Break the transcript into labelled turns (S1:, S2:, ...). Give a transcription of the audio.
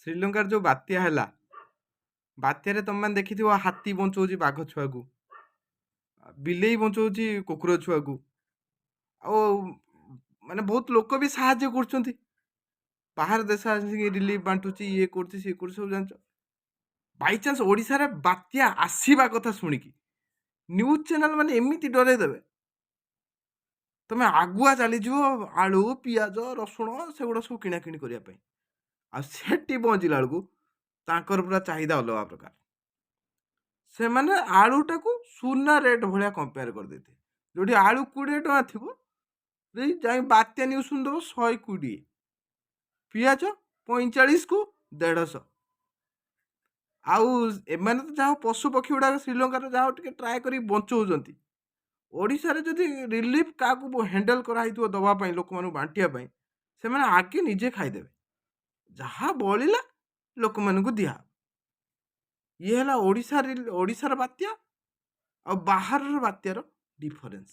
S1: ଶ୍ରୀଲଙ୍କାର ଯେଉଁ ବାତ୍ୟା ହେଲା, ବାତ୍ୟାରେ ତମେମାନେ ଦେଖିଥିବ ହାତୀ ବଞ୍ଚଉଛି ବାଘ ଛୁଆକୁ, ବିଲେଇ ବଞ୍ଚଉଛି କୁକୁର ଛୁଆକୁ, ଆଉ ମାନେ ବହୁତ ଲୋକ ବି ସାହାଯ୍ୟ କରୁଛନ୍ତି। ବାହାର ଦେଶ ଆସିକି ରିଲିଫ୍ ବାଣ୍ଟୁଛି, ଇଏ କରୁଛି, ସିଏ କରୁଛି, ସବୁ ଜାଣିଛ। ବାଇଚାନ୍ସ ଓଡ଼ିଶାରେ ବାତ୍ୟା ଆସିବା କଥା ଶୁଣିକି ନ୍ୟୁଜ୍ ଚ୍ୟାନେଲ୍ ମାନେ ଏମିତି ଡରେଇ ଦେବେ, ତମେ ଆଗୁଆ ଚାଲିଯିବ ଆଳୁ, ପିଆଜ, ରସୁଣ ସେଗୁଡ଼ା ସବୁ କିଣାକିଣି କରିବା ପାଇଁ। ଆଉ ସେଠି ପହଞ୍ଚିଲା ବେଳକୁ ତାଙ୍କର ପୁରା ଚାହିଦା ଅଲଗା ପ୍ରକାର। ସେମାନେ ଆଳୁଟାକୁ ସୁନା ରେଟ୍ ଭଳିଆ କମ୍ପେୟାର କରିଦେଇଥିବେ। ଯେଉଁଠି ଆଳୁ 20 ଟଙ୍କା ଥିବ, ଯାଇ ବାତ୍ୟା ନ୍ୟୁଜ୍ ଶୁଣିଦେବ 120, ପିଆଜ 45କୁ 150। ଆଉ ଏମାନେ ତ ଯାହା ପଶୁ ପକ୍ଷୀ ଗୁଡ଼ାକ ଶ୍ରୀଲଙ୍କାର ଯାହା ଟିକେ ଟ୍ରାଏ କରିକି ବଞ୍ଚଉଛନ୍ତି। ଓଡ଼ିଶାରେ ଯଦି ରିଲିଫ୍ କାହାକୁ ହ୍ୟାଣ୍ଡେଲ୍ କରାହେଇଥିବ ଦେବା ପାଇଁ, ଲୋକମାନଙ୍କୁ ବାଣ୍ଟିବା ପାଇଁ, ସେମାନେ ଆଗେ ନିଜେ ଖାଇଦେବେ, ଯାହା ବଳିଲା ଲୋକମାନଙ୍କୁ ଦିଆହବ। ଇଏ ହେଲା ଓଡ଼ିଶା, ଓଡ଼ିଶାର ବାତ୍ୟା ଆଉ ବାହାରର ବାତ୍ୟାର ଡିଫରେନ୍ସ।